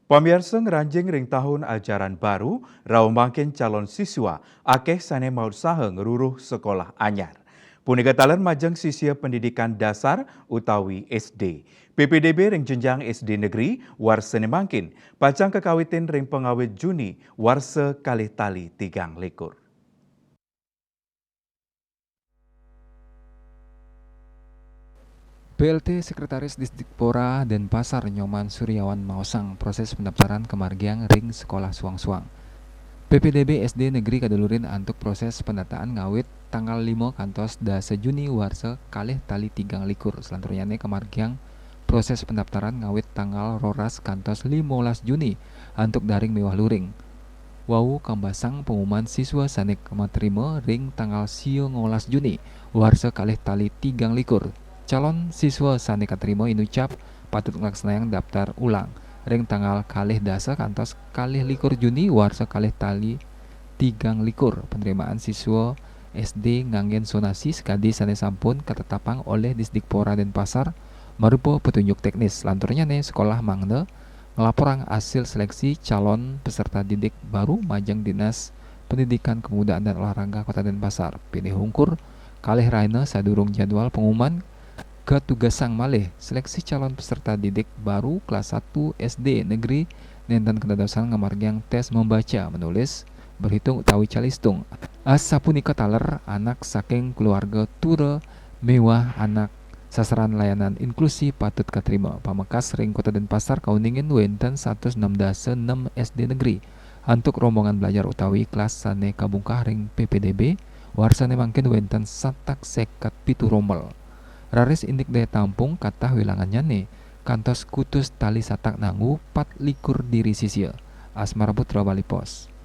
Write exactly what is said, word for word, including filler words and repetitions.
Pamiarsa, ngranjing ring tahun ajaran baru, rauh mangkin calon siswa akeh sane mautsaha ngruruh sekolah anyar. Punika taler majeng sisia pendidikan dasar utawi S D. P P D B ring jenjang S D negeri warsane mangkin pacang kakawitin ring pangawit Juni warsa kalih tali tigang likur. P L T Sekretaris Disdikpora Denpasar Nyoman Suryawan maosang proses pendaftaran kamargiang ring sekolah suang-suang. P P D B S D negeri kadulurin antuk proses pendataan ngawit tanggal lima kantos dasa Juni warsa kalih tali tigang likur. Selanturnyane kamargiang proses pendaftaran ngawit tanggal roras kantos limolas Juni antuk daring miwah luring. Wau kambasang pengumuman siswa sane kamatrima ring tanggal sia ngolas Juni warsa kalih tali tigang likur. Calon siswa sane katrima inucap patut nglaksanayang daftar ulang ring tanggal kalih dasa kantos kalih likur Juni warsa kalih tali tigang likur. Penerimaan siswa S D nganggen sonasi sakadi sane sampun katetapang olih Disdikpora Denpasar marupa petunjuk teknis. Lanturnyane sekolah mangda nglaporang asil seleksi calon peserta didik baru majeng Dinas Pendidikan Kepemudaan dan Olahraga Kota Denpasar. Pinih ungkur kalih rahina sadurung jadwal pengumuman, katugasang malih seleksi calon peserta didik baru kelas satu S D negeri nenten kadadosan ngamargiang tes membaca, menulis, berhitung utawi calistung. Asapunika taler anak saking keluarga tura miwah anak sasaran layanan inklusi patut katrima. Pamekas ring Kota Denpasar kauningin wenten satus enam dasa enam S D negeri antuk rombongan belajar utawi kelas sane kabungkah ring P P D B, warsane mangkin wenten satak seket pitu rombel. Raris indik daya tampung katah wilangannyane kantos kutus tali satak nanggu pat likur diri sisia. Asmara Putra, Bali Post.